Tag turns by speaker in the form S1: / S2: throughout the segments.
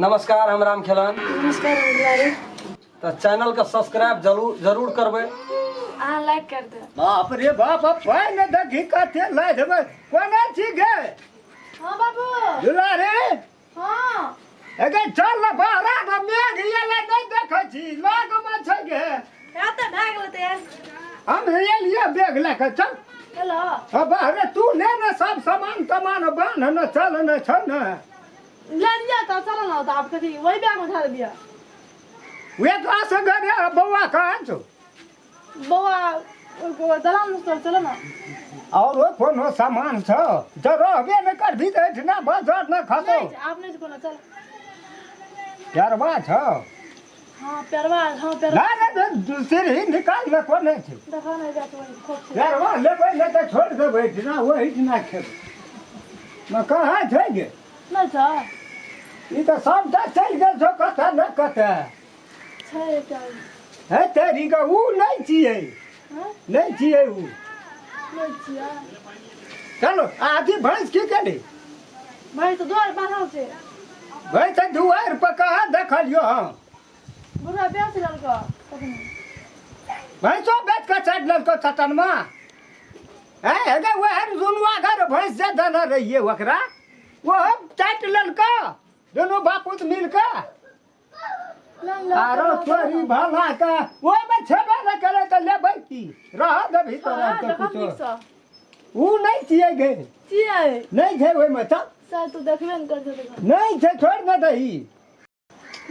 S1: नमस्कार, हम राम खेलन।
S2: नमस्कार, हम दुलारी।
S1: तऽ चैनल के सब्सक्राइब जरूर जरूर करबै।
S2: अहाँ लाइक कर दे।
S3: बाप रे बाप, पानि देखी कते लाइ देबै। कोना छी गे?
S2: हाँ बाबू।
S3: दुलारी।
S2: हाँ।
S3: एगे चल न बहरा के मेघ एलै, नहि देखै छी लगमे छै गे।
S2: या तऽ भए गेलै तऽ यार।
S3: हम एलियै बैग लए कऽ, चल।
S2: चलो।
S3: अब अरे तू ले ने सब सामान तमान बान्ह ने, चल ने छौ ने।
S2: ले लिया तऽ चल ने, तऽ आब कथी वही बैग में धर दिया।
S3: वे क्लास गरे बौआ कहाँ छौ?
S2: बौआ दलान में चल, चलो ना।
S3: और वो कोनो सामान छौ जब रहबे नहि करबही तऽ एहिठिना बजर ने खसौ।
S2: नहीं, आप नहीं कोनो, चल।
S3: प्यारवा छौ?
S2: हाँ प्यारवा, हाँ प्यारवा।
S3: ना ना, सीढ़ी निकाल ने, कोने छै?
S2: देखो नहीं जात वही खोप छै।
S3: प्यारवा लेबै नहि तऽ छोड़ि देबै एहिठिना, ओहिठिना खेबै न। कहाँ छै गे?
S2: नहीं छौ।
S3: ई तऽ सबटा चलि गेल छौ कतऽ ने कतऽ।
S2: छै एकटा।
S3: हे तेरी के, ऊ नहि छियै।
S2: हाँ?
S3: नहि छियै ऊ।
S2: नहीं छियै।
S3: चलो, आ अथी भैंस की केली?
S2: भैंस तऽ दुआर बान्हल छै।
S3: भैंस तऽ दुआरि पर कहाँ देखलियो हम?
S2: बुढ़ा बेच लेलको तखनी।
S3: भैंसो बेच कऽ चाटि लेलको चटनमा। हे हेगे वएह दुनुआ घर भैंस जे देने रहियै ओकरा, ओहो चाटि लेलको दुनू बापूत मिल कऽ। आरो तोरी भला के ओहिमे छेबे नहि करै तऽ लेबै की? रह देबही तोरा
S2: हाँ,
S3: तऽ
S2: देखब
S3: कुछो।
S2: नीकसँ।
S3: ऊ नहि छियै गे।
S2: छियै।
S3: नहि छै ओहिमे, चल।
S2: शायद तू देखबे ने कर छै।
S3: नहि छै, छोड़ि ने दही।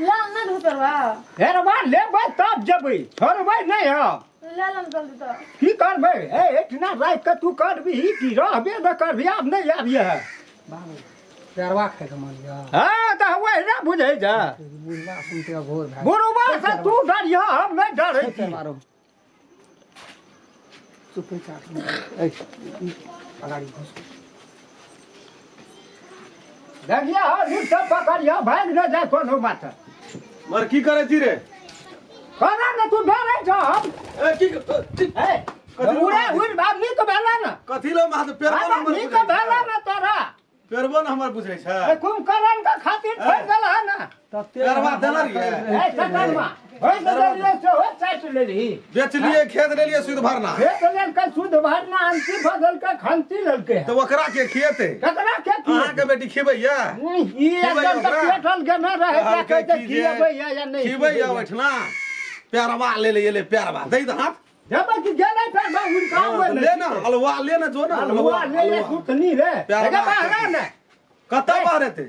S2: ले ने धो परवा।
S3: हेरबा लेबै तब जेबै, छोड़बै नहि हम।
S2: ले ले जल्दी तऽ।
S3: की करबै? ए एहिठिना राखि कऽ तू करबिही की? रहबे नहि करबिही, आब नहि आबिहे।
S1: बाबू, पेरवा खाइके मन यऽ।
S3: हँ तऽ वही ने बुझै जा।
S1: बुढ़बा सुनते अघोर भए गेल।
S3: बुढ़बा से तू डरिह, हम नहि डरै छी।
S1: पेरवा चुपे चाप अगाडि घुस।
S3: देखिए, हर सब पकड़िह, भागि नहि जाय कोनो बात।
S4: मर की करै छी रे?
S3: करा ने, तू डरै छ हम।
S4: ए की की-
S3: ए
S4: कथी?
S3: उड़े उड़ बाप, नीक भेला ने।
S4: कथी लो माथ पेरबो
S3: बाबा,
S4: न हमर
S3: नीक
S4: बुझै
S3: भेला
S4: छै।
S3: ने तोरा।
S4: पेरबो न हमर बुझै छै।
S3: ए कुंभकर्ण के खातिर छोड़ि देल है ने।
S4: पेरवा देने रहियै।
S3: ए चटनमा भैंस देलियै से हो चाटि लेलही।
S4: बेचलियै खेत, लेलियै सुध भरना।
S3: खेत लेलकै सुध भरना, अंती बदलकै, खंती लेलकै।
S4: तऽ ओकरा के खियेतै?
S3: ककरा के?
S4: अहाँके बेटी खिबैया?
S3: ई
S4: खिबै
S3: एकदम
S4: ओकरा?
S3: तऽ पेटल के न रहै,
S4: कहलकै
S3: कहै
S4: की जे
S3: खियबै या नहि।
S4: खिबैया ओहिठिना पेरवा ले ले एलै, पेरवा दै दे हाथ।
S3: जब कि गेलै फेर उड़
S4: हाँ,
S3: कऽ
S4: तऽ ले ने अलुआ, ले ने जो ने।
S3: अलुआ ले ले।
S4: अलुआ।
S3: सुथनी रे।
S4: प्यारवा।
S3: एगे बाहरा ने।
S4: कतऽ बाहर हेतै?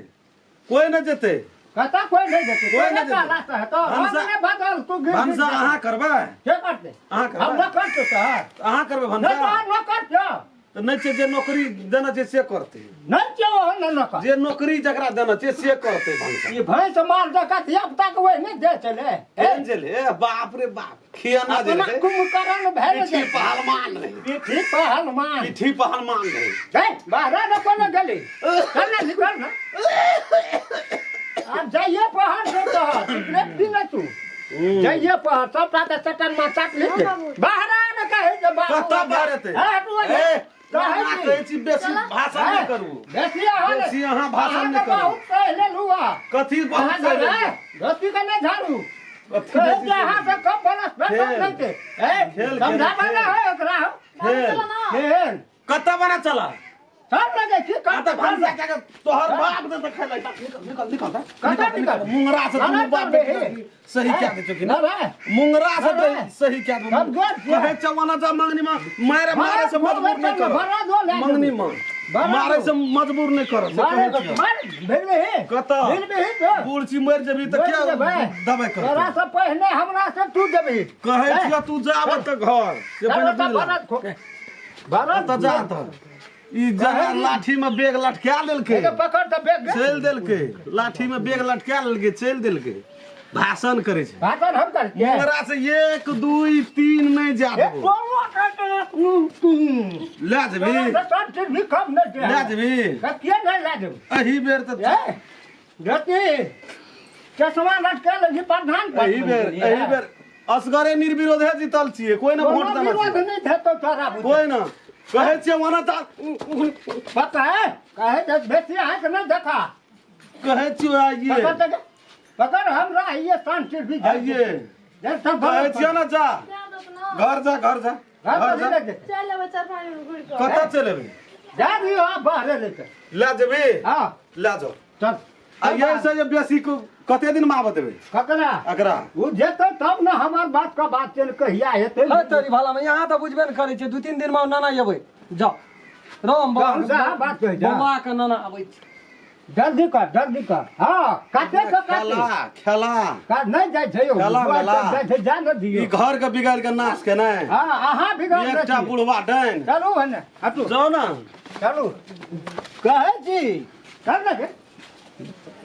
S4: कोई नहि जेतै।
S3: कतऽ कोई नहि जेतै?
S4: कोई
S3: कोई
S4: नहि
S3: नहि
S4: जेतै।
S3: कहला से हेतौ। हम
S4: भनसा-
S3: नहि बदल तू गिर।
S4: भनसा अहाँ करबै?
S3: के करतै?
S4: अहाँ
S3: हम
S4: करबै?
S3: न करतौ सर।
S4: अहाँ करबै
S3: नहि
S4: भनसा?
S3: तो हम न करतौ।
S4: तऽ नहि छै, जे नौकरी देना छै से करतै।
S3: नहि छै ओहन न कर।
S4: जे नौकरी जकरा देना छै से करतै भनसा।
S3: ई भैंस मार जका धिया पुता के ओहि नहि दे चले।
S4: केहन छलै? ए बाप रे बाप, खियाना जे
S3: अपना
S4: रहै।
S3: कुंभकर्ण भेल
S4: पीठी
S3: जे
S4: पहलवान रहै।
S3: पीठी पहलवान।
S4: पीठी पहलवान रहै।
S3: हे बाहर न कोनो गेली, चल ना, निकल ना। आब जाइए पहाड़ से तोहर सिगरेट पी ले तू, जाइए पहाड़ सबटा के चटन मा चाट ले। बाहर आ न, कहै जे बाबू।
S4: कतऽ बाहर हेतै?
S3: हे, हटू ओने।
S4: ए,
S3: कहै
S4: अहाँ
S3: छी।
S4: कहै छी बेसी भाषण नहि करू।
S3: बेसी अहाँ ने-
S4: बेसी अहाँ भाषण नहि
S3: अहाँके
S4: करू।
S3: बहुत सहि लेलहुँ अहाँ।
S4: कथी बहुत
S3: अहाँ
S4: सही
S3: के
S4: लेलियै?
S3: धोती के नहि झाड़ू।
S4: कथी
S3: कहै
S4: बेसी
S3: जे अहाँ से कम बरस भेटल
S4: खेल।
S3: नहि छै। ए,
S4: खेल,
S3: समझाबै
S4: खेल।
S3: ने है ओकरा।
S4: खेल।
S2: चलो ना।
S3: खेल।
S4: कतऽ बना चला?
S3: सब लगे छी।
S4: आ तऽ
S3: कतऽ
S4: भनसा कए के तोहर बाप दे तऽ खेलै। निकल निकल निकल तऽ।
S3: कतऽ निकल?
S4: मुंगरा से
S3: ना,
S4: दुनू
S3: ना,
S4: बाप
S3: चलबै
S4: बेटी
S3: हे।
S4: सही कए दै छौ कि
S3: ना
S4: ना?
S3: रे।
S4: मुंगरा से
S3: ना रे।
S4: सही कए दे।
S3: सब गेल छियै।
S4: कहै चवाना जा, मंगनी में मारे मारे से मजबूर नहि कर।
S3: भरा दो ले।
S4: मंगनी में
S3: भरा
S4: मारे
S3: दो।
S4: से मजबूर नहि कर से
S3: मारे
S4: कहै छियौ।
S3: मार भेल हे।
S4: कतऽ?
S3: भेल हे तो।
S4: बूढ़ छी, मरि जेबही तऽ
S3: मरि
S4: क्या
S3: जेबै।
S4: दबाइ
S3: तोरा
S4: करतै?
S3: से पहिने हमरा से तू देबही।
S4: कहै छियौ तू जाब तऽ घर से पहिने बुझि ले।
S3: भरत खो भरत।
S4: तऽ जा तऽ ई जगह लाठी में बेग लटका लेलकै।
S3: एके पकड़ तऽ बेग गे।
S4: चलि देलकै, लाठी में बेग लटका लेलकै, चलि देलकै। भाषण करै छै।
S3: भाषण हम करै छियै।
S4: मुंगरा से 1 2 3 नहि जा
S3: एक
S4: देबो।
S3: कोनो करते तू तू
S4: लए जेबही?
S3: तोरा से सब चीज भी कम नहि छै।
S4: लए जेबही?
S3: तऽ किए नहि लए जेबै?
S4: एहि बेर तऽ
S3: ए जति चश्मा लटका लेलही प्रधान पद
S4: एहि बेर
S3: बनि गेलियै।
S4: एहि बेर असगरे निर्विरोधे जीतल छियै, कोई ना वोट
S3: कोनो
S4: देना
S3: विरोध
S4: छै।
S3: नहि हेतौ तोरा बुते।
S4: कोई ना कहै छियै ओना तऽ
S3: पता है, कहे जे बेसी अहाँके नहि देखा।
S4: कहै छियै आइए।
S3: पकड़ तऽ पकड़ हमरा आइए शांति भी
S4: आइए।
S3: जब सब
S4: कहै छियौ ने जा
S2: जा दो ना
S4: घर जा घर जा
S3: घर
S4: घर
S3: पर
S4: जा
S3: ले जेतै।
S2: चल लेबै 4-5 दिन घुरि कऽ।
S4: कतऽ चलि एबै?
S3: जा दियौ आब बाहरे लेके।
S4: लए जेबही?
S3: हाँ।
S4: लए जाओ।
S3: चल।
S4: आ एहिसँ जे बेसी कते दिन मे आबऽ देबै
S3: ककरा?
S4: एकरा?
S3: ओ जेतै तब ने हमर बात के बात चलि कहिया हेतै।
S1: है तोरी भला में यहाँ तऽ बुझबे ने करै छै 2-3 दिन मे नाना एबै जाओ राम
S3: गाँव से अहाँ बात कहै जा।
S1: बौआ के नाना आबै छै।
S3: जल्दी कर जल्दी कर। हाँ काटे के काटे।
S4: खेला खेला
S3: का नहीं जाइ छै यौ।
S4: खेला मेला।
S3: जाइ छै जा न दियौ।
S4: ई घर के बिगाड़ के नाश केनाइ।
S3: हाँ अहाँ बिगाड़
S4: एकटा बुढ़वा डाइन।
S3: चलू हने हटू।
S4: जाउ ने।
S3: चलू कहै छी चल ने गे।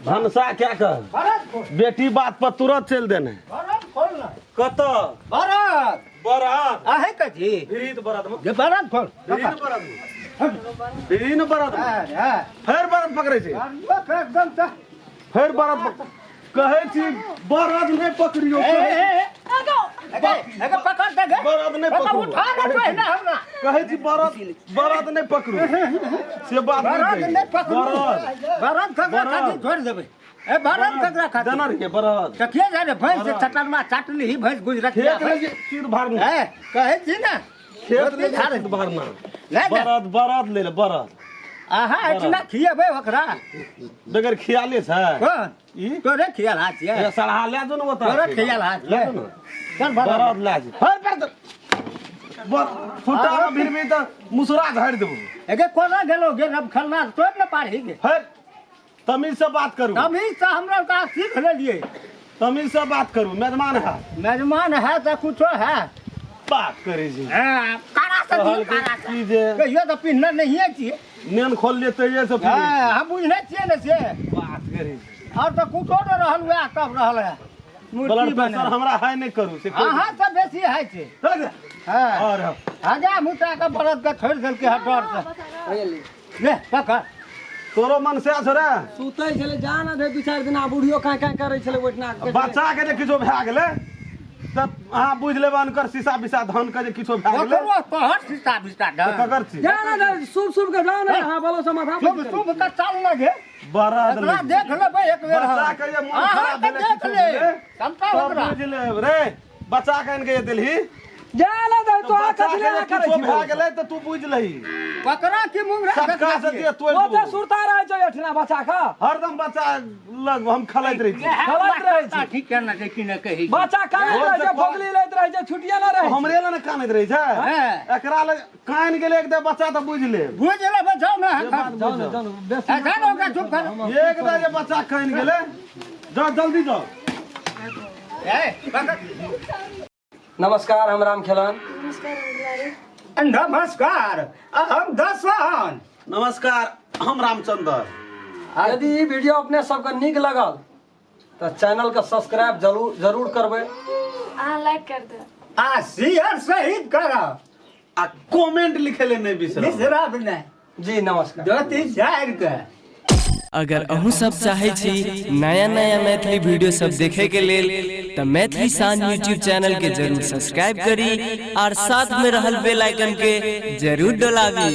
S4: भनसा क्या कर
S3: बरद खोल।
S4: बेटी बात पर तुरंत चलि देने।
S3: बरद खोल ना।
S4: कतऽ?
S3: बरद।
S4: बरद।
S3: अहे कथी?
S4: भिरीत बरद में।
S3: जे बरद खोल।
S4: भिरीत बरद में। भिरीत बरद में।
S3: हाँ,
S4: फेर बरद पकड़ै छै।
S3: बरद एकदम तऽ।
S4: फेर बरद कहै छी बरद नहि पकड़ियौ।
S3: ए, ए, ए। एगे पकड़ दे गे।
S4: बरद नहि पकड़ू।
S3: उठा ने पहिने हमरा।
S4: कहै छी बरद बरद नहि पकड़ू। से बात
S3: बरद नहि पकड़ू।
S4: बरद।
S3: बरद ककरा खातिर छोड़ि देबै। ए बरद ककरा खातिर?
S4: देना रहिए बरद।
S3: कथिए जा रे भैंस से चटनमा चाटली ही भैंस गुजरतिया।
S4: खेत ले जे चीर भरना।
S3: ए कहै छी ने
S4: खेत ले जे चीर भरना।
S3: ले जा।
S4: बरद बरद ले ले बरद।
S3: अहाँ एतना खिएबै ओकरा?
S4: बगैर खियाले छै।
S3: कोन?
S4: ई?
S3: तोरे खियाल हाथ छियै।
S4: ए सड़हा ले जो ने ओतऽ।
S3: तोरे खियाल हाथ
S4: ले
S3: छियै।
S4: जो ने।
S3: चल बरद।
S4: बरद ले जो। हर बरद। फुटा में भिरबी तऽ मुसरा झाड़ि देबौ।
S3: एगे कोना गेलो गे रब खलना तोड़ ने पारही गे।
S4: हट तमीज से बात करू।
S3: तमीज से हमरा का सीख लेलिए।
S4: तमीज से बात करू मेजमान है।
S3: मेजमान है तऽ कुछो है।
S4: बात करै छी।
S3: हां कारा से दियौ, कारा से।
S4: की जे
S3: कहियो तऽ पिन्हने नहिए छियै।
S4: नेन खोल लिए तैये से फिरै छी।
S3: हां हम बुझने छियै ने से।
S4: बात करै छी।
S3: और तऽ कुछो नहि रहल वएह तब रहल है। मूर्ति
S4: ब्लड प्रेशर
S3: बनल।
S4: हमरा हाई नहि करू से कोई
S3: अहाँ से बेसी है छै।
S4: चल जा।
S3: हां।
S4: और
S3: आगा मुता के बरद के छोड़ि देलकै हँ डर से। ले पकड़।
S4: तोरो मन से छौ रे।
S1: सुतै छलै जा ना दे 2-4 दिन आ बुढ़ियो काँय काँय करै छलै ओहिठिना।
S4: बच्चा के जे किछो भए गेलै तऽ अहाँ बुझि लेबै अनकर शीशा बिसा धान के जे किछो भए गेलै।
S3: ओकरो तोहर शीशा बिसा
S4: तऽ
S3: धान।
S4: ककर छी?
S1: जा ना दे सुब सुब के जाओ ना अहाँ बोलो से माथा
S3: शुभ शुभ के चाल न गे।
S4: बरद
S3: एकरा
S4: ले।
S3: देख लेबै एक बेर।
S4: बच्चा के जे मन
S3: अहाँ
S4: खराब
S3: के
S4: भेलै
S3: देख
S4: किछो
S3: ले।
S4: भेलै,
S3: समटा
S4: तब
S3: ओकरा।
S4: बुझि लेब रे बच्चा के आनि के जे देलही।
S1: जा ना दे तो
S4: बच्चा
S1: कथी
S4: के
S1: ले
S4: जे
S1: करै
S4: किछो
S1: छी?
S4: भए गेलै तऽ तू बुझि लही।
S3: ओकरा की मुंगरा
S4: सटका से दिए तोड़ि
S1: ओ तऽ
S4: देबौ।
S1: सुरता रहै छै एठिना बच्चा के।
S4: हरदम बच्चा लग हम खेलैत रहै छी।
S1: खेलैत रहै छी।
S3: ठीक केना छै कि नहि कहै छी।
S1: बच्चा कानैत रहै छै, फोकली लैत रहै छै, छुटिए नहि रहै छै।
S4: हमरे लग ने कानैत रहै छै।
S3: हँ।
S4: एकरा लग कानि गेलै एक दे बच्चा तऽ बुझि लेब।
S3: बुझि लेबै जाउ ने।
S1: जाउ ने जाउ ने बेसी
S3: जाउ ने ओकरा चुप कर।
S4: एक दे जे बच्चा कानि गेलै जाउ जल्दी जाउ।
S3: ए पकड़।
S1: नमस्कार हम राम खेलन।
S2: नमस्कार
S3: नमस्कार हम दसन।
S4: नमस्कार हम रामचंद्र।
S1: यदि ई वीडियो अपने सबके नीक लगल तऽ चैनल के सब्सक्राइब जरूर जरूर करबै।
S2: अहाँ लाइक कर दे
S3: आ शेयर सहित करब।
S4: आ कमेंट लिखे ले नहि बिसरब।
S3: बिसरब नहि।
S1: जी नमस्कार।
S3: 2 3 4 के।
S5: अगर अहूँ सब चाहे छी नया नया मैथिली वीडियो सब देखे के लेल तऽ मैथिली शान यूट्यूब चैनल के जरूर सब्सक्राइब करी और साथ में रहल बेल आइकन के जरूर दबाबी।